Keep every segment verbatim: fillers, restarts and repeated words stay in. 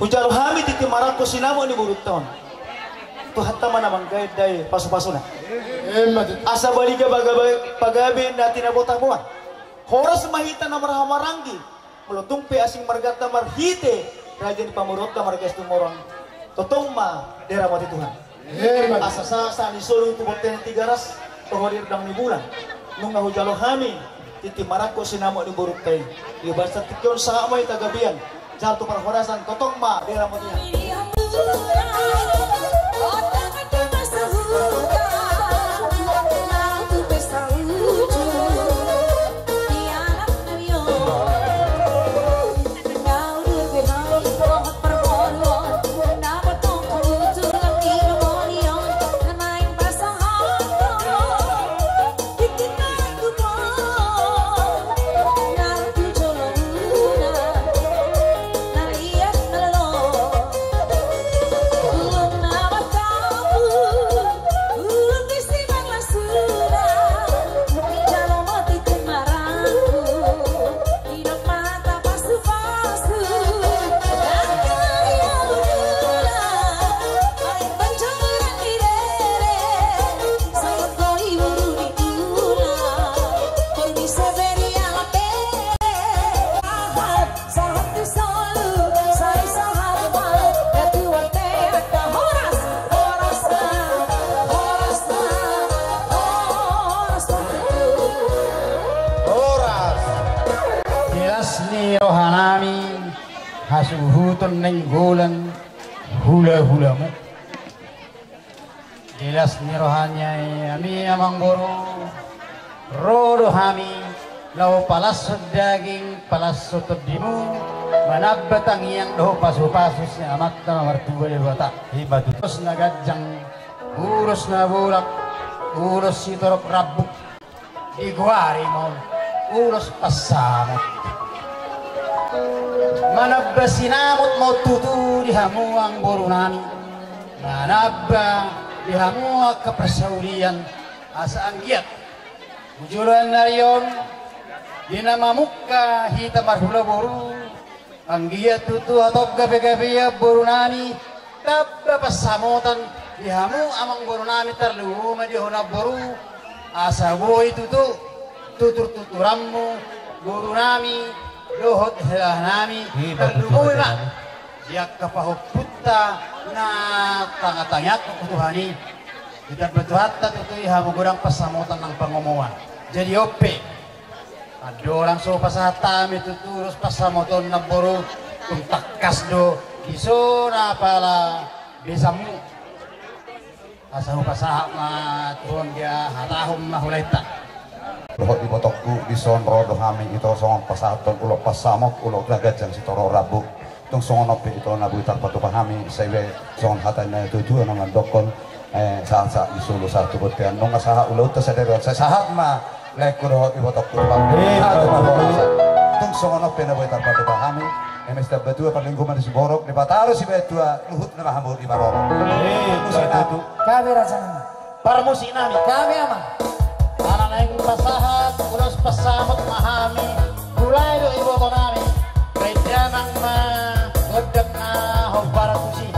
Hujalo hami tintin marangkup sinamot ni borunta on. Tuhanta ma na manggaendai pasupasuna. Asa baliga pagabe, pagabe na tinabo-taboan. Horas ma hita na marhahamaranggi. Molo tung pe asing marganta marhite raja ni pamoruonta marga Situmorang. Tongtong ma diramoti Tuhan. Asa sahat ni solu tu bontean Tigaras, tu hordang ni bulan. Nunga hujalo hami tintin marangkup sinamot ni borunta i. Di bagasan tingki on sahat ma hita gabean, jala tu parhorasan, tongtong ma diramoti Tuhan. Horas. Di las ni rohanami hasuhuton nainggolan hulahulamu. Di las ni rohana i, ami amangboru, ro do hami laho palashon daging, palashon tondimu, manamba tangiang dohot pasupasu sian Amanta na martua Debata. Ima tutu. Ulos na ganjang, ulos na bolak, ulos sitorop rambu. Digoari ma on ulos pansamot. Manamba sinamot ma on tutu di hamu amangborunami. Manamba di hamu angka parsaulian, asa anggiat tu joloan ni ari on, di na mamungka hita marhula boru, anggiat tutu hatop gabegabean borunami, tamba pansamotan di hamu amangborunami, tarlumobi ma di ho namboru, asa boi tutu tuturtuturanmu borunami dohot helahanami. Tarlumobi ma di angka pahompunta na tangatangiangkon tu Tuhan i. Ditamba Tuhanta tutu i hamu godang pansamotan nang pangomoan. Jadi on pe, andorang so pasahat hami tutu ulos pansamot on namboru, tung tangkas do dison apala besanmu. Asa hupasahat ma tu on dia, hatahon ma hulaenta. Dohot ibotongku, dison ro do hami ito songon pasahathon ulos pansamot, ulos na ganjang sitorop rambu. Tung songon on pe ito na boi tarpatupa hami, sai be songon hata ni natuatua na mandokkon, eh, sahatsahat ni solu sahat tu bontean. Nunga sahat ulaonta sadari on, sai sahat ma laengku dohot ibotongku tu panggabean. Tung songon on pe na boi tarpatupa hami, eme Sitambatua, parlinggoman ni siborok, Debata do sibaen tua, luhutna ma hamu di parorot. Parmusiknami. Parmusiknami. Hami amang. Ala naeng pasahat ulos pansamot ma hami, mulai do ibotonami. Baen damang ma gondang na hombar tusi.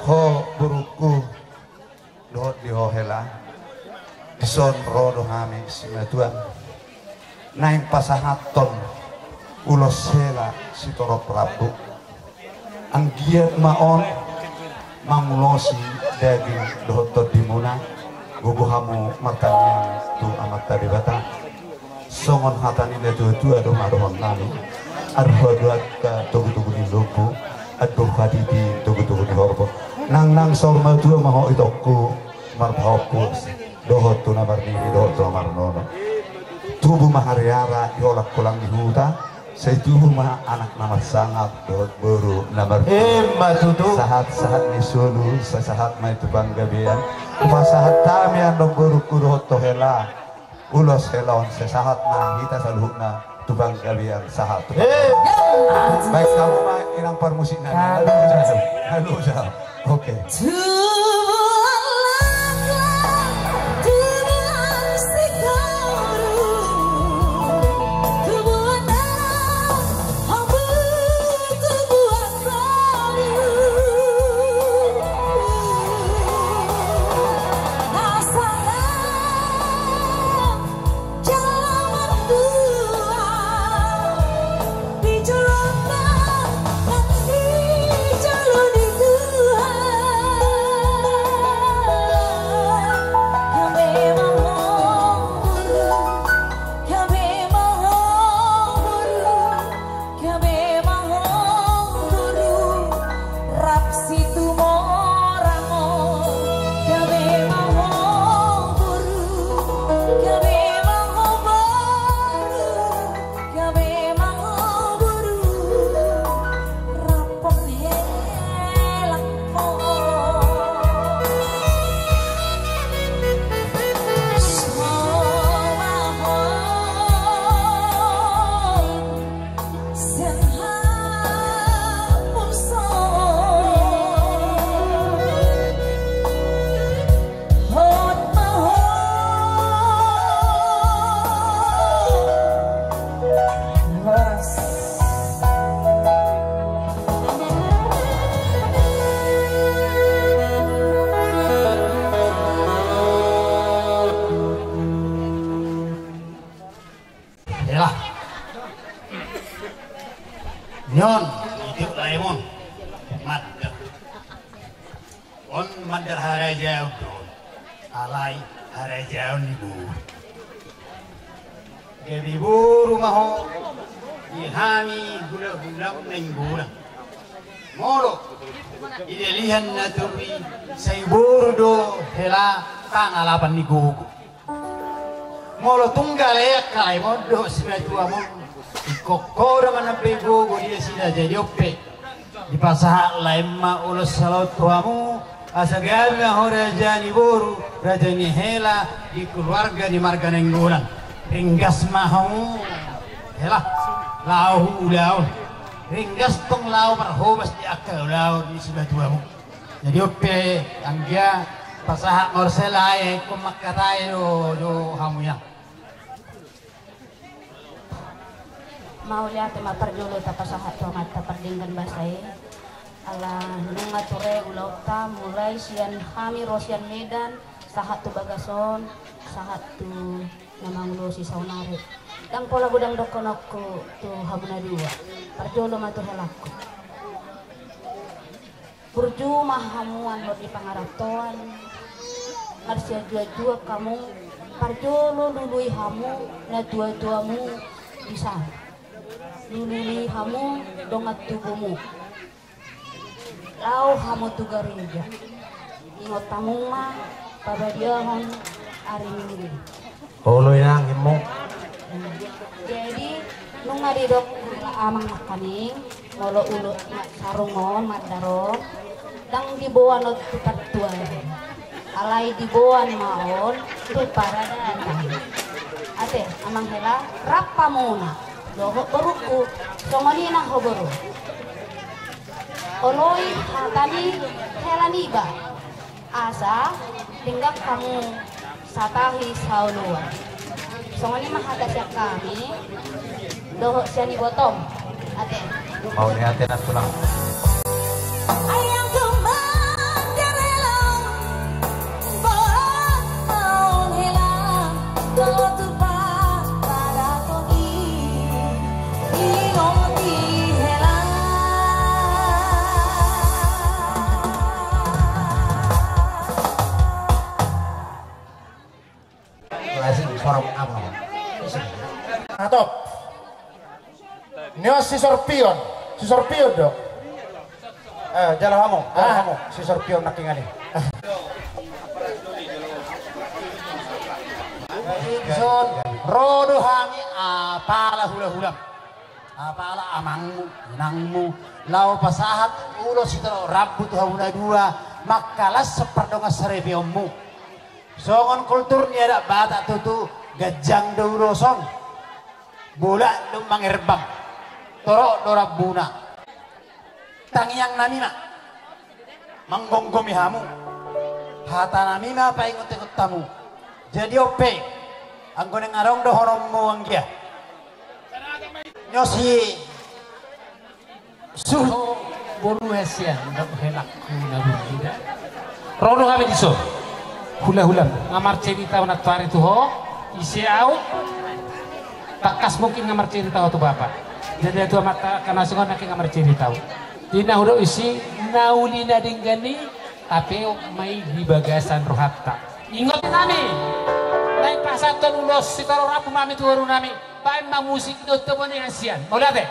Ho, borungku, dohot di ho hela, dison ro do hami simatuam naeng pasahathon ulos hela sitorop rambu. Anggiat ma on mangulosi daging dohot tondimuna, gogo hamu martangiang tu Amanta Debata. Songon hata ni natuatua do ma dohononnami: Andor haduan togutogu ni lombu, andor hatiti togutogu ni horbo. Nangnang saur matua ma ho itongku, marpahompu dohot tu na marnini dohot tu na marnono. Tubu ma hariara di holangkolang ni huta, sai tubu ma anak na marsangap dohot boru na martua. Ima tutu. Sahatsahat ni solu, sai sahat ma i tu panggabean. Hupasahat hami annon borungku dohot ho hela ulos hela on, sai sahat ma hita saluhutna tu panggabean, sahat tu panggabean. Baen hamu ma inang parmusik nami. Halo, halo, halo. Oke. Yalah. Nion, itu laemon. Mandar. On mandar harajaon do on. Alai harajaon ni boru. Gabe boru ma ho di hami hulahulam Nainggolan. Molo dilehon na toru i, sai boru do hela pangalapan ni gogo. Molo tung galean, alai ma on dohot sibatuam on, ingkon ho do manambai gogo di nasida. Jadi on pe, dipasahat lae ma ulos salot tu hamu, asa gabe ma ho raja ni boru, raja ni hela di keluarga ni marga Nainggolan. Ringgas ma hamu hela laho ulaon. Ringgas tong laho marhobas di angka ulaon ni sibatuam on. Jadi on pe, anggia, pasahat ma ulos salot, ingkon mangkatai do jo hamu ia. Mauliate ma parjolo tapasahat tu Amanta Pardenggan Basa i. Ala nunga ture ulaonta, mulai sian hami ro sian Medan, sahat tu bagas on, sahat tu na mangulosi saonari. Ndang pola godang dohononku tu hamu na dua. Parjolo ma tu helangku. Burju ma hamu annon di pangarantoan, marsianjuanjuan hamu, parjolo lului hamu natuatuamu di son. Lului hamu dongan tubumu. Laho hamu tu gareja. Ingot hamu ma pabadiahon ari Minggu. Olo, inang, immu. Jadi, nunga didok hela amang nangkaning, molo ulos na sarung on, mandar on, ndang diboan on tu partua i. Alai diboan ma on tu paradatan. Ate, amang hela, rap hamuna dohot borungku, songon i nang ho boru. Oloi hata ni hela niba. Asa denggan hamu satahi saoloan. Songon i ma hata sian hami dohot sian ibotom. Ate. Mauliate na tulang. Ayang kembang gerelong, bohong maun hela, tupa pada togi, inong di hela. Atop. Ni on si Sorpion. Si Sorpion do. Eh, jalo hamu, jalo hamu. Si Sorpion nangkiningan i. Dison, ro do hami apala hulahulam. Apala amangmu, inangmu, laho pasahat ulos sitorop rambu tu hamu na dua, mangkalashon pardongan saripeonmu. Songon kultur ni adat Batak tutu, ganjang do ulos on. Bolak do mangerbang. Torop do rambuna. Tangiangnami ma manggomgomi hamu. Hatanami ma paingotingot hamu. Jadi on pe, anggo naeng adong dohononmu anggia. Nyosi. Suhut. Bolu hasian, ndang helakku na burju da. Ro do hami dison. Hulahulam, nga marcerita au nantoari tu ho, ise au. Tangkas mungkin nga marcerita ho tu bapa. Jadi tu amanta angka na songon nangkin nga marcerita au. Di na hudok disi, na uli na denggan i, tapeop ma i di bagasan rohanta. Ingot hami, naeng pasahathon ulos sitorop rambu ma hami tu borunami. Baen ma musik dohot tobani hasian. Mauliate.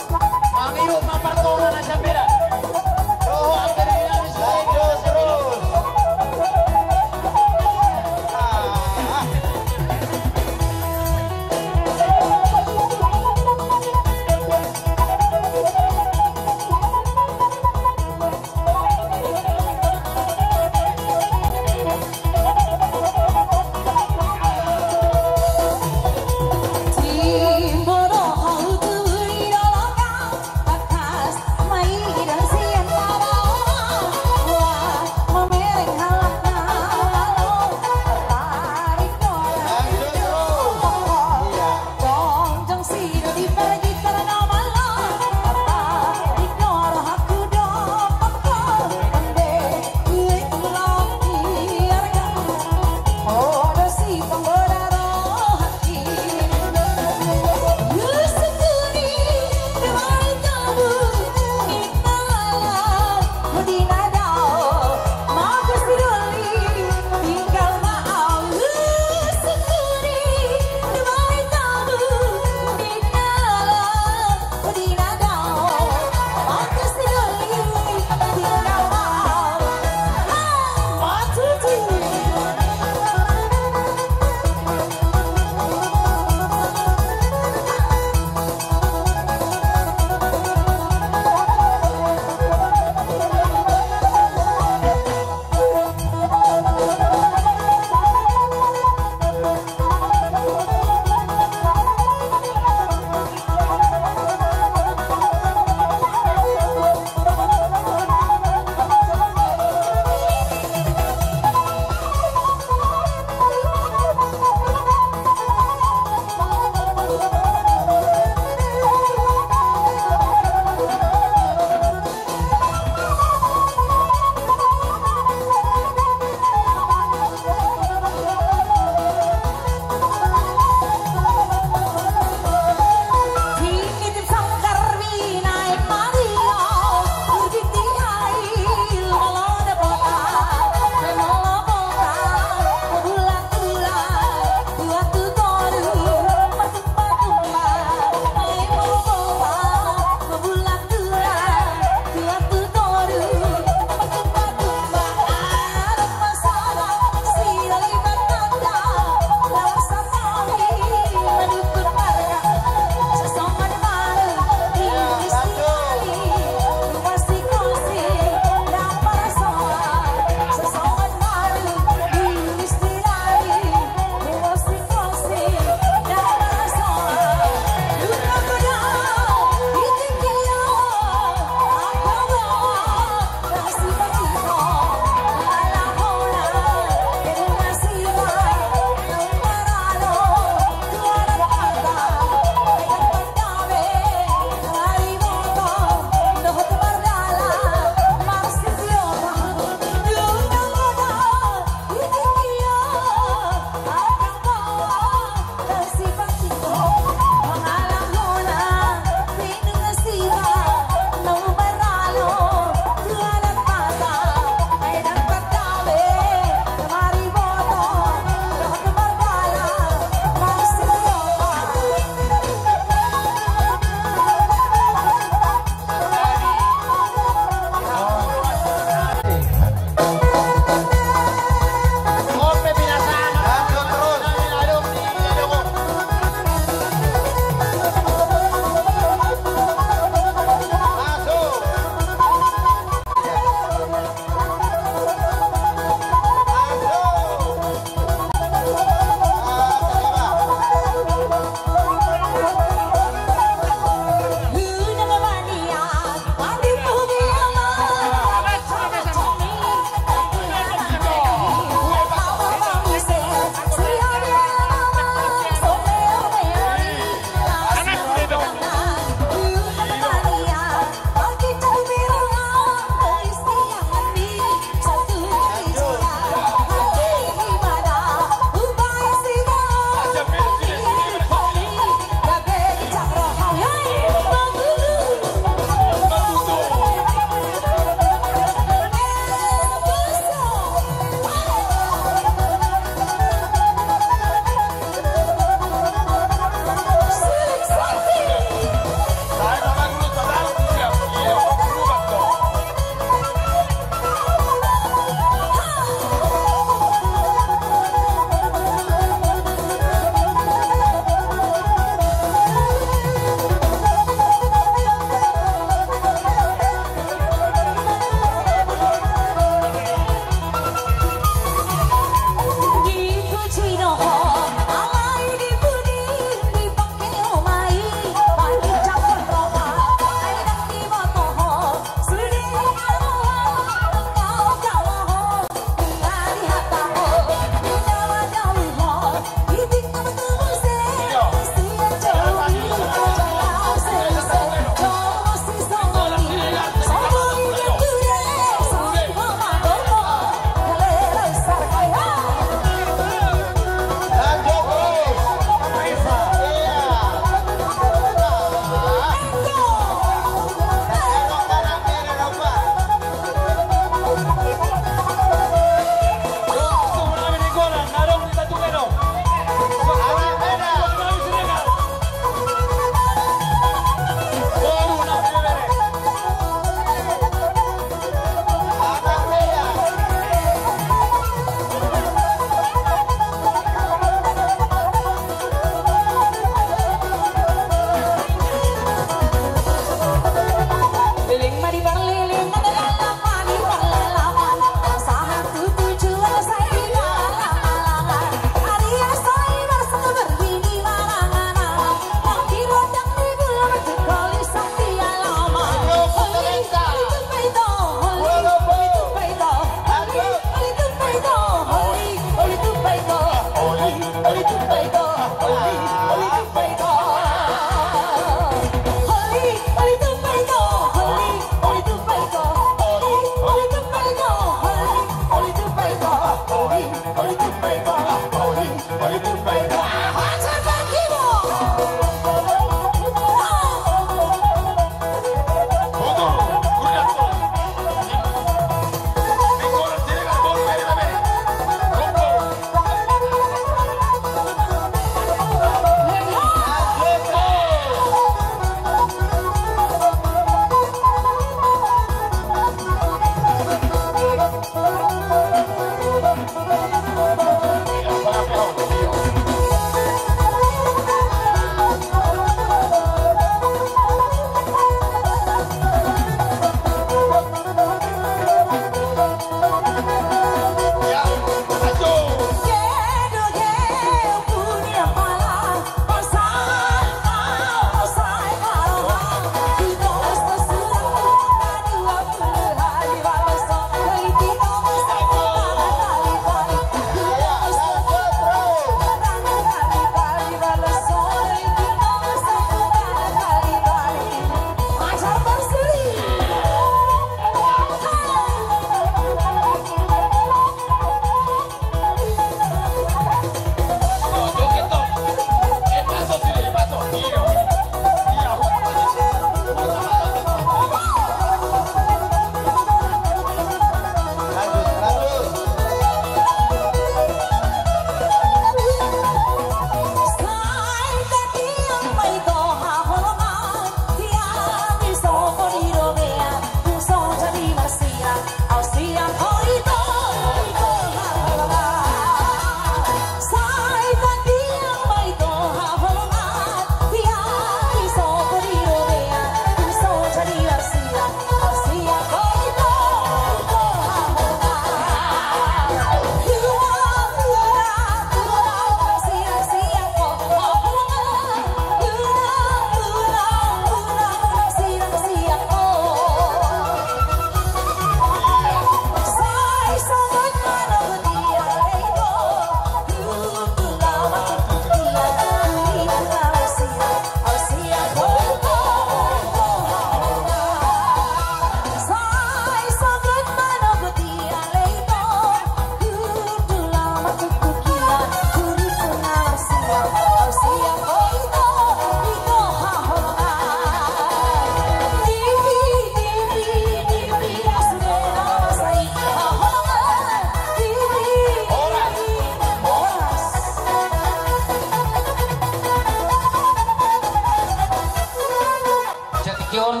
Tingki on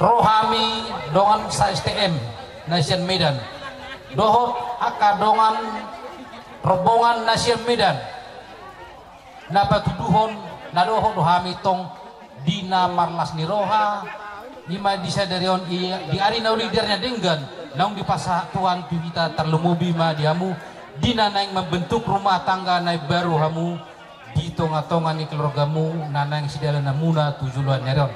ro hami dongan sa-S T M na sian Medan dohot angka dongan rombongan na sian Medan na patuduhon na dohot do hami tong di na marlas ni roha, i ma di sadari on, i, di ari na uli di ari na denggan naung dipasahat Tuhan tu hita, tarlumobi ma di hamu di na naeng mambentuk rumah tangga na imbaru hamu di tonga-tonga ni keluargamu na naeng sidalananmuna tu joloan ni ari on.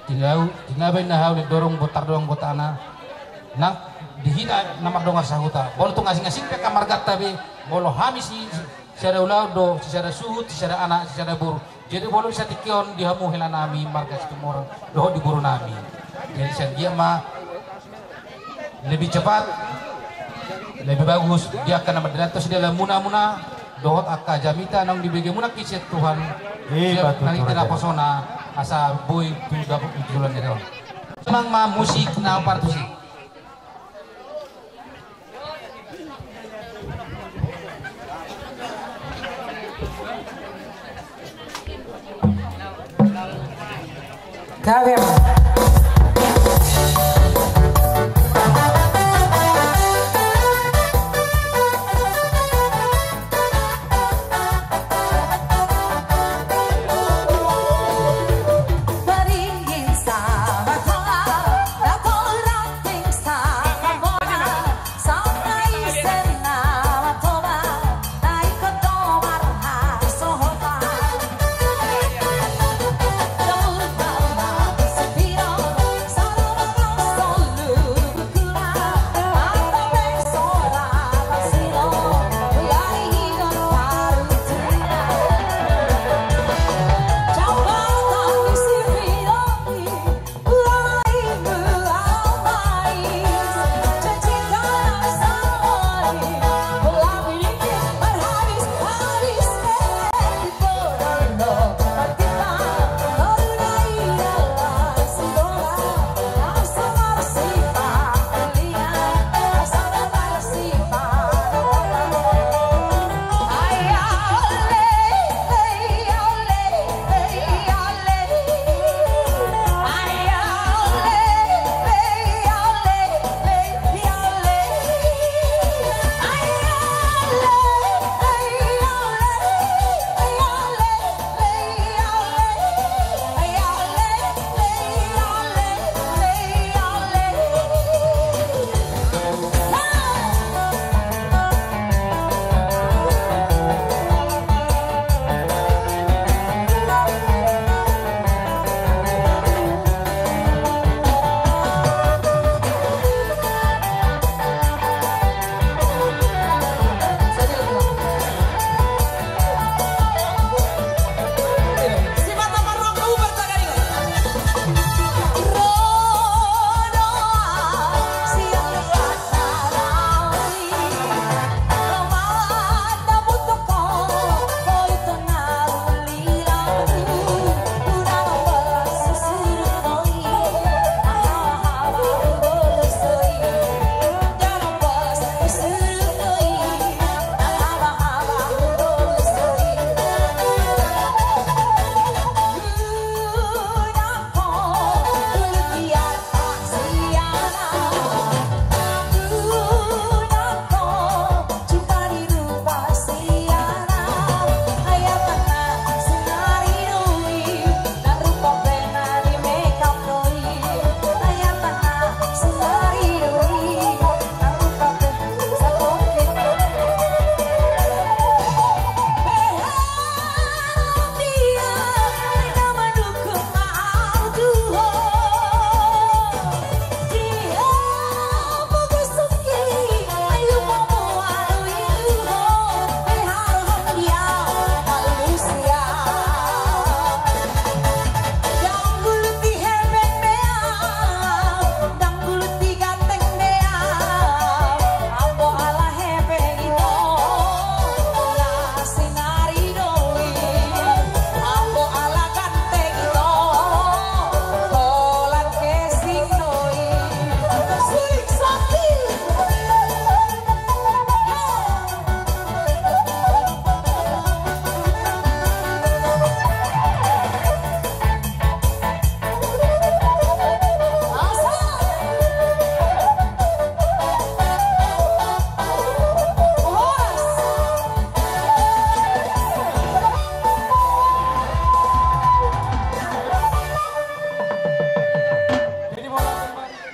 Tingau, tingau baen na hau ni dorong botar doang botana. Nang di hita na mardongan sahuta. Molo tung asing-asing pe angka marganta be, molo hami si, si, sada ulaon do, sisada suhut, sisada anak, sisada boru. Jadi molo bisa tingki on di hamu hela nami marga Situmorang dohot di boru nami. Jadi sian dia ma lebih cepat, lebih bagus di angka na mandalankon sidalananmuna, muna dohot angka jamita naung dibegemuna sian Tuhan. Iya, siap, betul, nanti Raja. Tena posona asa boi tu dapot di joloan ni ari on. Sonang ma musik na partusi.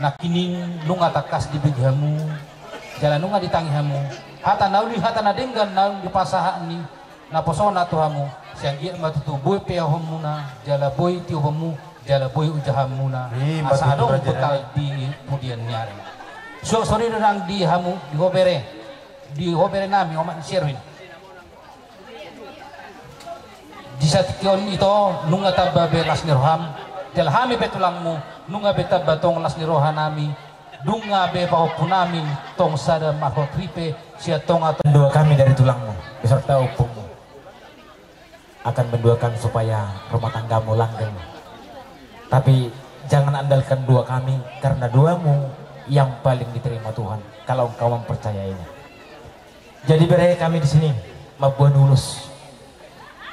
Nangkining nunga tangkas dibege hamu jala nunga ditangi hamu hata na uli, hata na denggan naung dipasahat ni naposona tu hamu, sai anggiat ma tutu boi peopamuna jala boi tiopamuna jala boi ujahanmuna. Asa adong bekal di pudian ni ari. Suang songon i do nang di hamu, di ho bere, di ho bere nami omak ni si Erwin. Di saat on ito nunga tamba be las ni roham, jala hami pe tulangmu nunga be tamba tong las ni roha nami, nunga be pahompu nami tong sada marhot ripe sian tonga-tonga. Doa kami dari tulangmu beserta ompumu akan mendoakan supaya rumah tanggamu langgeng. Tapi jangan andalkan doa kami, karena doamu yang paling diterima Tuhan kalau engkau mempercayainya. Jadi bere, kami di sini mamboan ulos,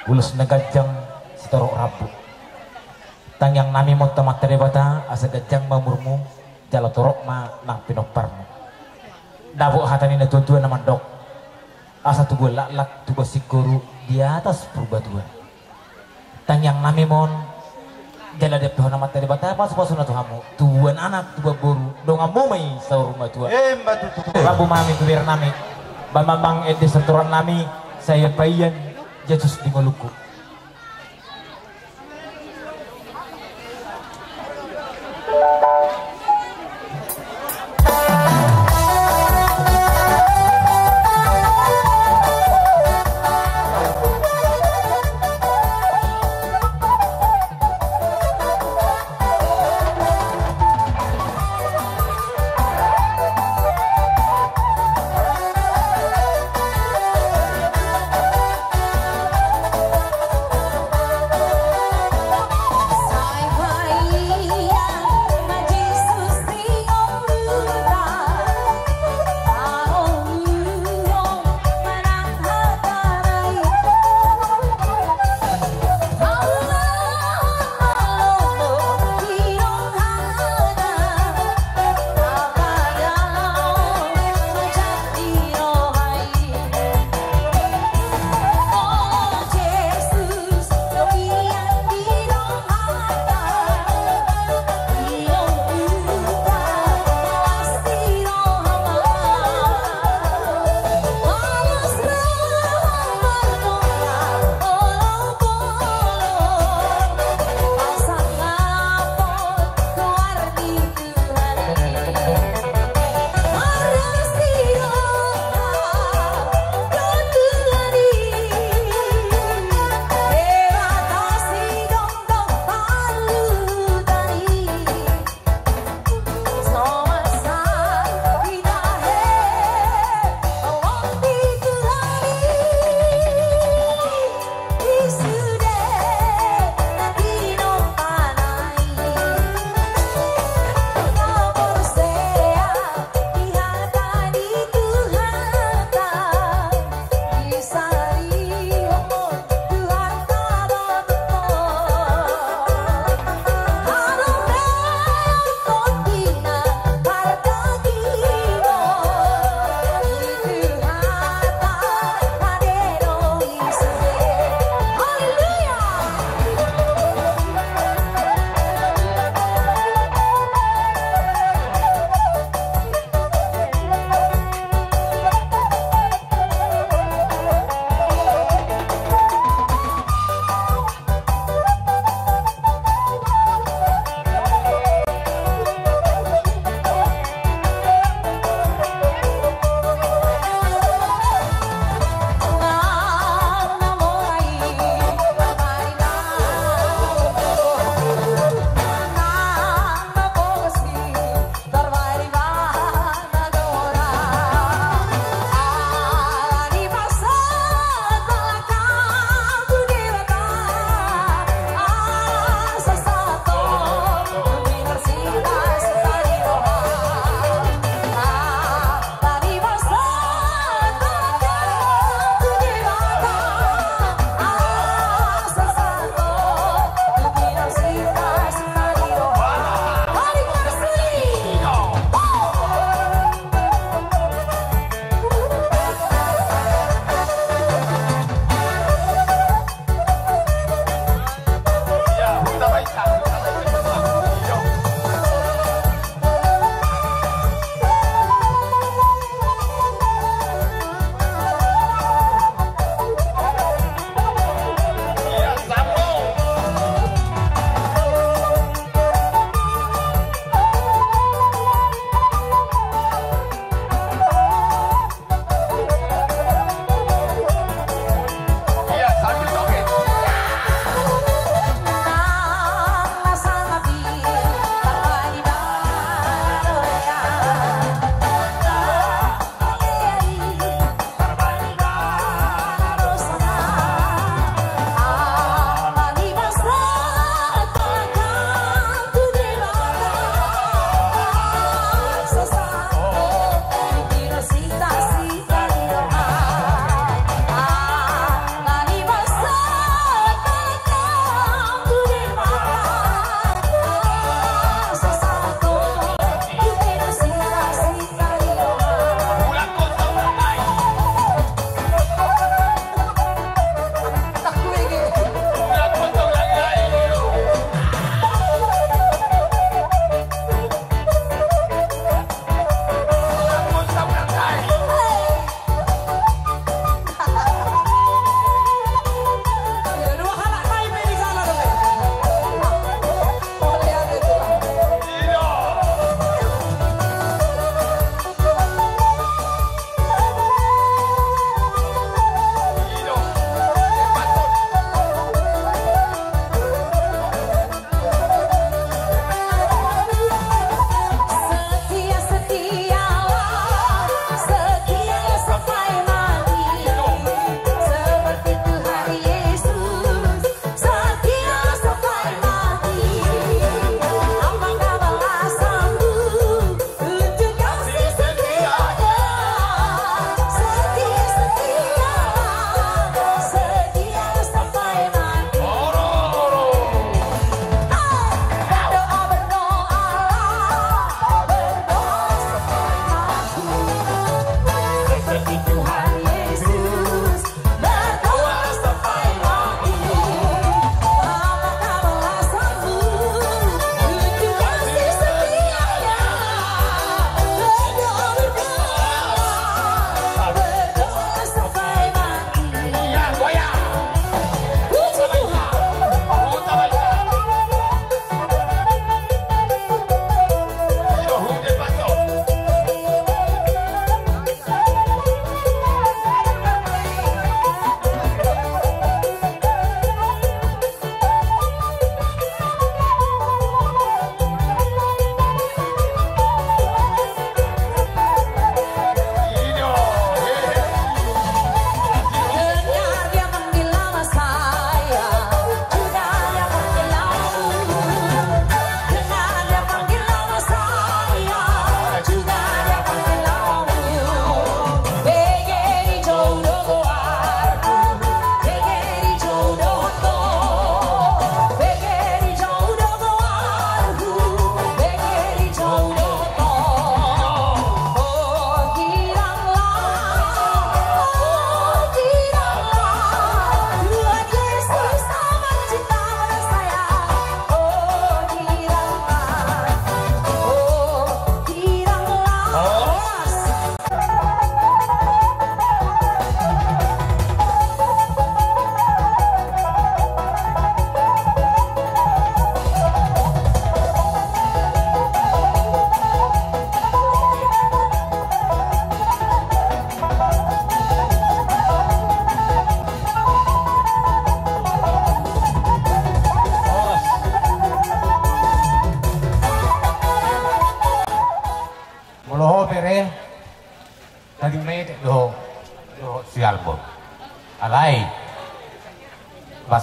ulos na ganjang sitorop rambu. Tangiang nami ma tu Amanta Debata asa ganjang ma umurmu jala torop ma nang pinomparmu. Dapot hata ni na tua-tua na mandok, asa tubuan laklak, tubuan singkoru di atas Purbatua. Tangiang nami ma on, jala diampehon Amanta Debata pasu-pasuna tu hamu, tubuan anak, tubuan boru, donganmu ma i saur matua. Emma tutu. Rambu ma hami tu bere nami, Bambang ende setoran nami, sai paian Jesus di ngolungku.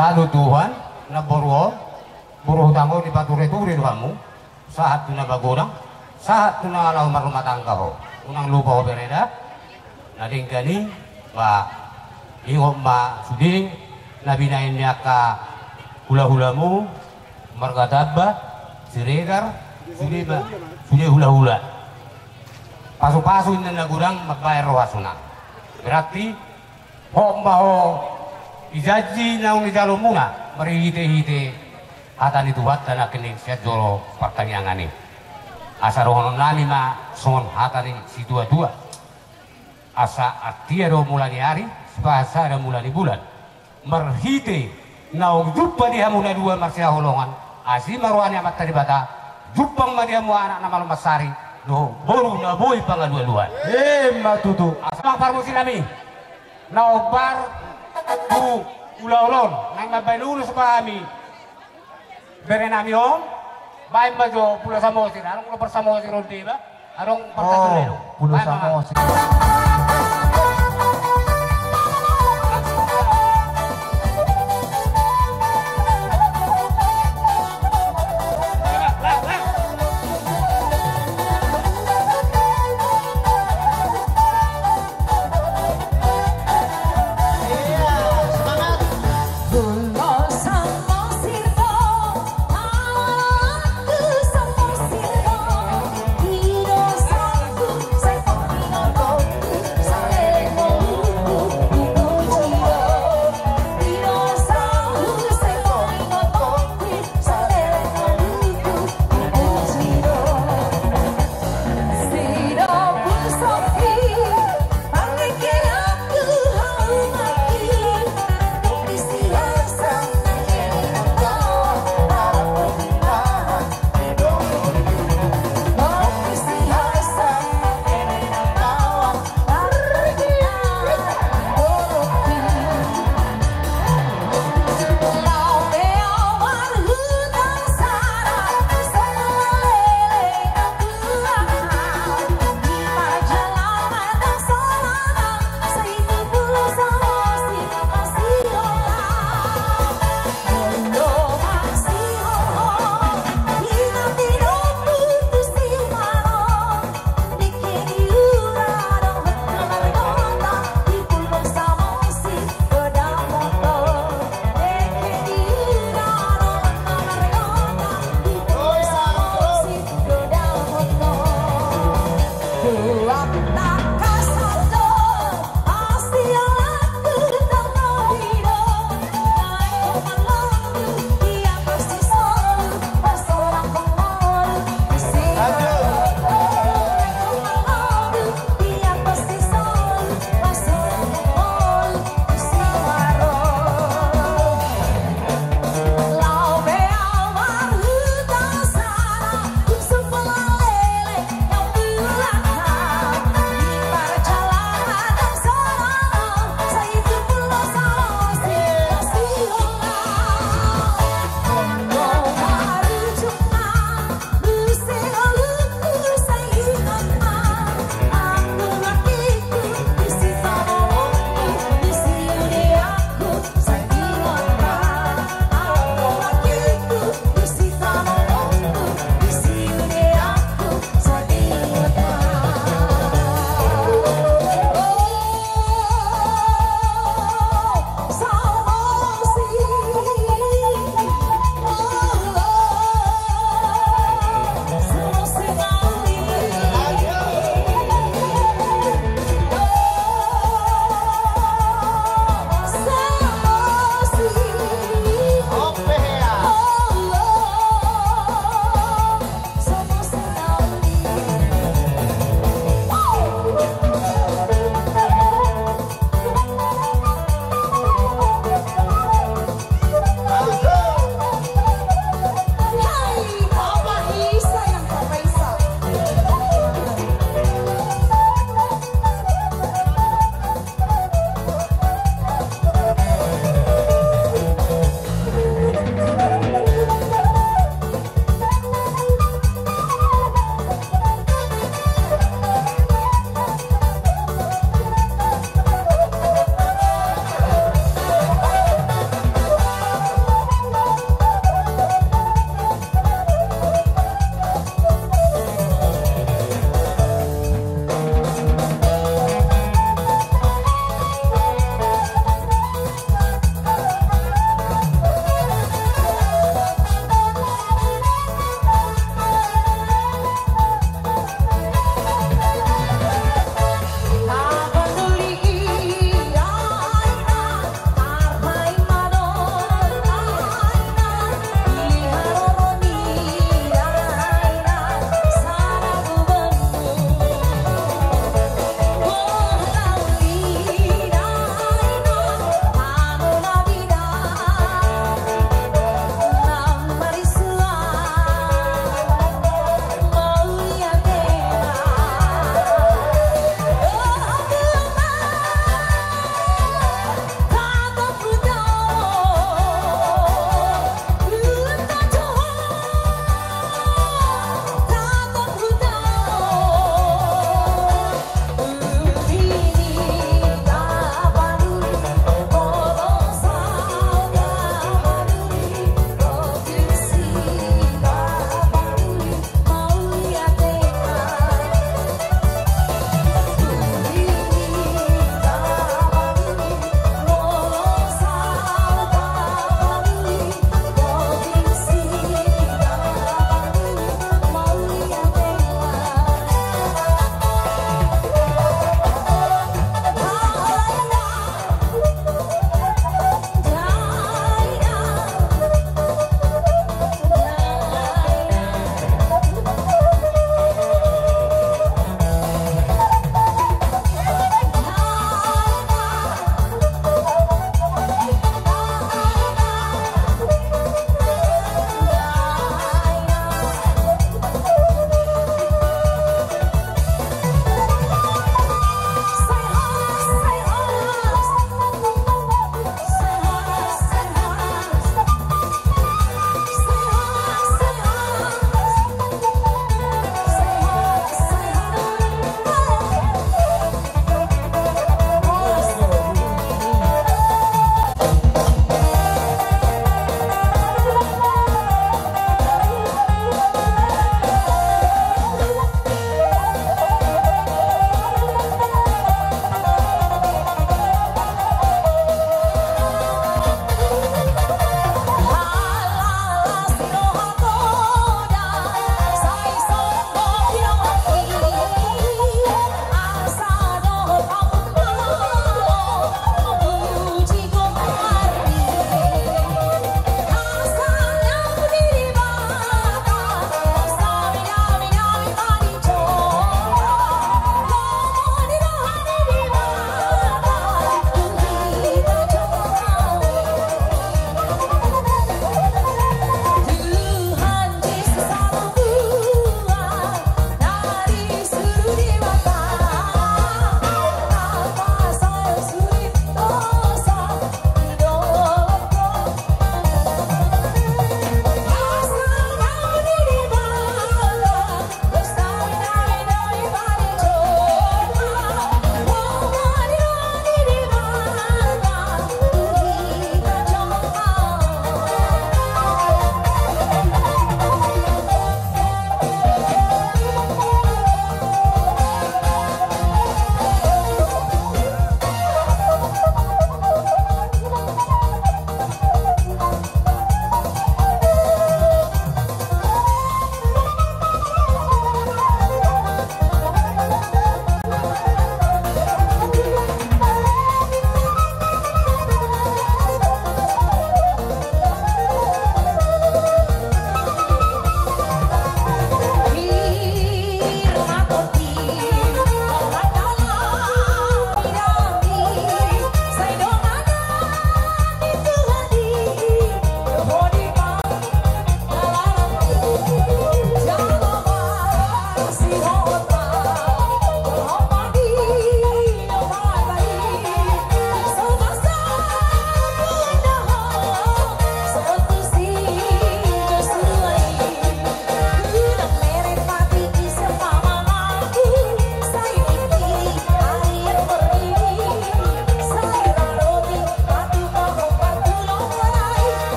Sadu Tuhan, na boru on, boru hutang on, dipature-ture do hamu, sahat tu na magodang, sahat tu na laho marrumah tangga ho. Unang lupa ho bere da. Na denggan i, ba, ingot ma sude na binahen ni angka hula-hulamu, marga Tamba, Siregar, sude ma, sude hula-hula. Pasu-pasu inna na godang mambahen rohasuna. Berarti, hot ma ho di janji naung nijalomuna, marhite-hite hata ni Tuhanta nangkin sian jolo partangiangan i. Asa dohononnami ma songon hata ni situa-tua. Asa artia do mula ni ari, sipasahat sada mula ni bulan. Marhite naung jumpa di hamu na dua marsihaholongan, asi ma roha ni Amanta Debata, jumpang ma di hamu anak na malo mansari, dohot boru na boi pangalualuan. Emma tutu. Asa ma parmusinami na hombar tu ulaon on, naeng mambahen ulos ma hami. Berenami on, baen ma jo Pulo Samosir, adong Pulo Samosir on deba, adong Pulo Samosir.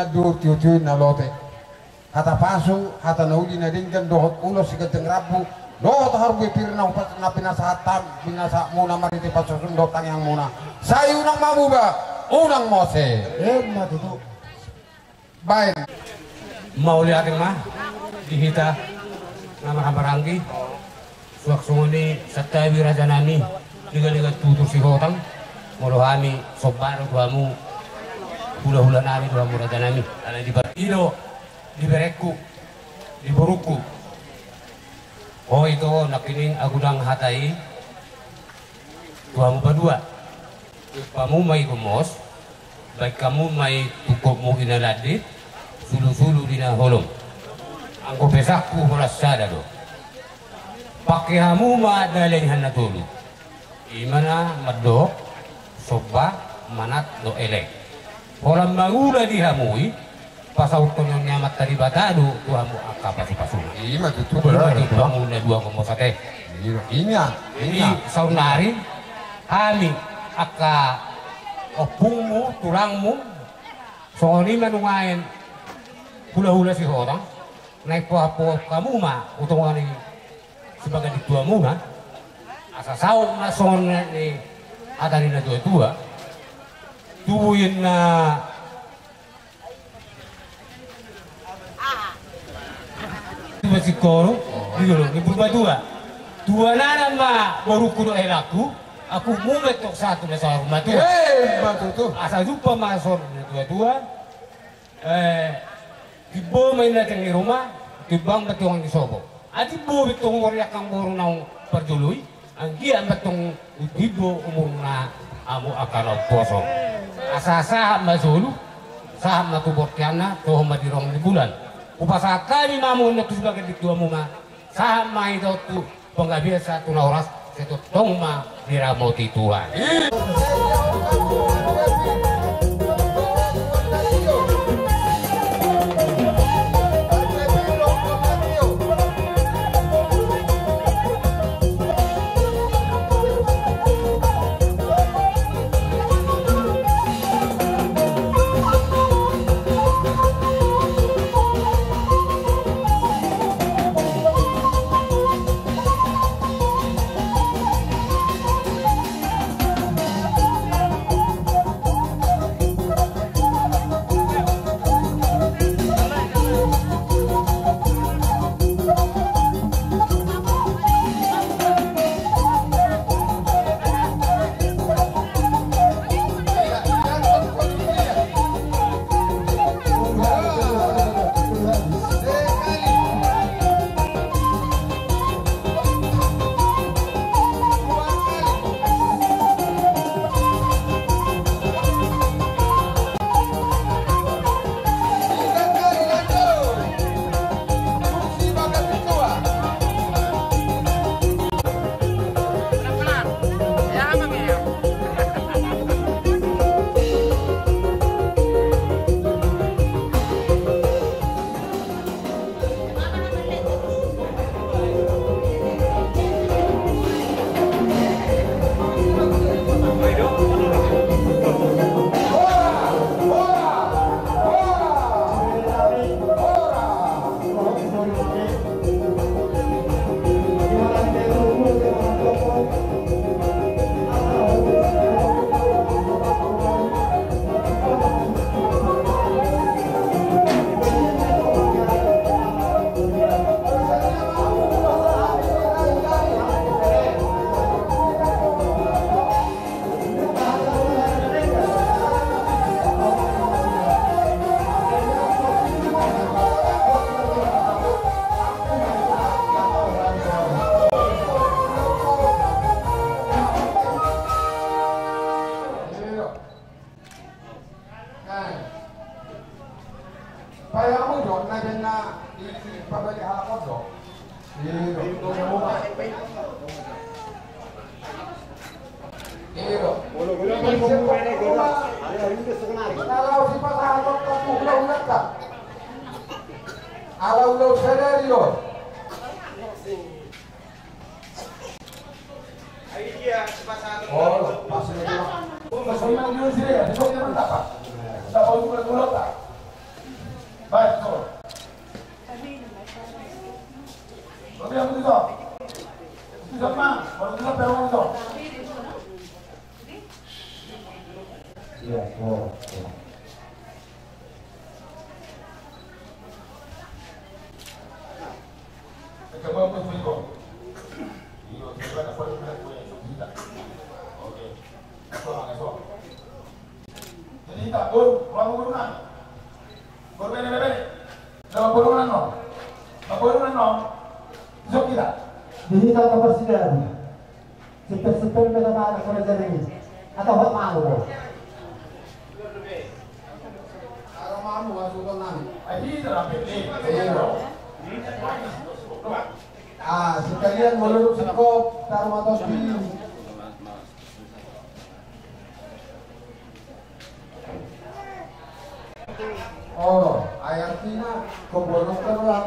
Duhut tiotio na lote. Hata pasu, hata na uli na denggan dohot ulos siganjang rambu dohot harbue pir na hupas na pinasahat ham, pinasahatmuna marhite pansusun dohot tangiangmuna. Sai unang ma muba, unang mose. Emma tutu. Baen. Mauliate ma di hita na marhahamaranggi. Suang songon i santabi rajanami, liga-liga tutur sihotang, molo hami somba do tu hamu, hula-hula nami do hamu rajanami, alai di bar-, i do, di berengku, di borungku. O ito, nangkining ahu dang hata i tu hamu padua. Umpamuna i gomos, baen hamu ma i tungkotmu i na landit, sulu-sulu di na holom. Anggo pesangku holan sada do. Pangke hamu ma dalan i na tolu. I ma na mandok somba, manat dohot elek. Holan mangula di hamu i, pasahathon ni Amanta Debata do tu hamu angka pasu-pasuna. I ma tutu. I ma tutu, benar, hamu na dua gomos ate. Iya, i ma. Jadi, i ma. Saonnari hami angka ompungmu, tulangmu, songon i ma nuaeng hula-hula sihotang, naeng pahophop hamu ma tu tonga ni sibagas di tuamuna, asa saut ma songon na ni hata ni na tua-tua, tubu inna tuba singkoru, di dolok ni Purbatua. Tuanana ma borungku dohot helangku, ahu muna tong sahat tu na saur matua. Eh, ma tutu. Asa jumpa ma songon na tua-tua. Eh, timbo ma inna tiang ni ruma, timbang ma tongan ni sopo. Ai timbo be tong umur ni angka boru naung parjolo i, anggiat ma tong timbo umurna hamu angka na umposo. Asa sahat ma solu, sahat ma tu bonteanna, toho ma di rong ni bulan. Hupasahat hami ma hamu on tu sibagas di tuamuna, sahat ma hita on tu panggabean sahat tu na horas, sai tongtong ma diramoti Tuhan. Payamu do na, na di pabali halak on do. Iya do. Iya do. Kalau sipasahaton tu hula-hulanta, ala ulaon sadari do. Oh, pas ini. Oh, mas ini dia. Dia punya mantap, Pak. Dapat bulan-bulan, Pak. Sama, baru kita perang itu. Iya, oh, oh. Coba aku tunjuk. Iya, coba dapat kita punya cerita. Oke. Coba, coba. Jadi, tak, Bor, ruang guru nang. Bor, bene, bene. Coba, Bor, nang, no. Coba, Bor, nang, no. Sok kita. Di hita kebersihan. Sipir-sipir beda mana kerja ini. Atau hot malu, Bor. Ah, sekalian menurut sikop taruh atas diri. Oh, ayat Cina, kebolongkan lah.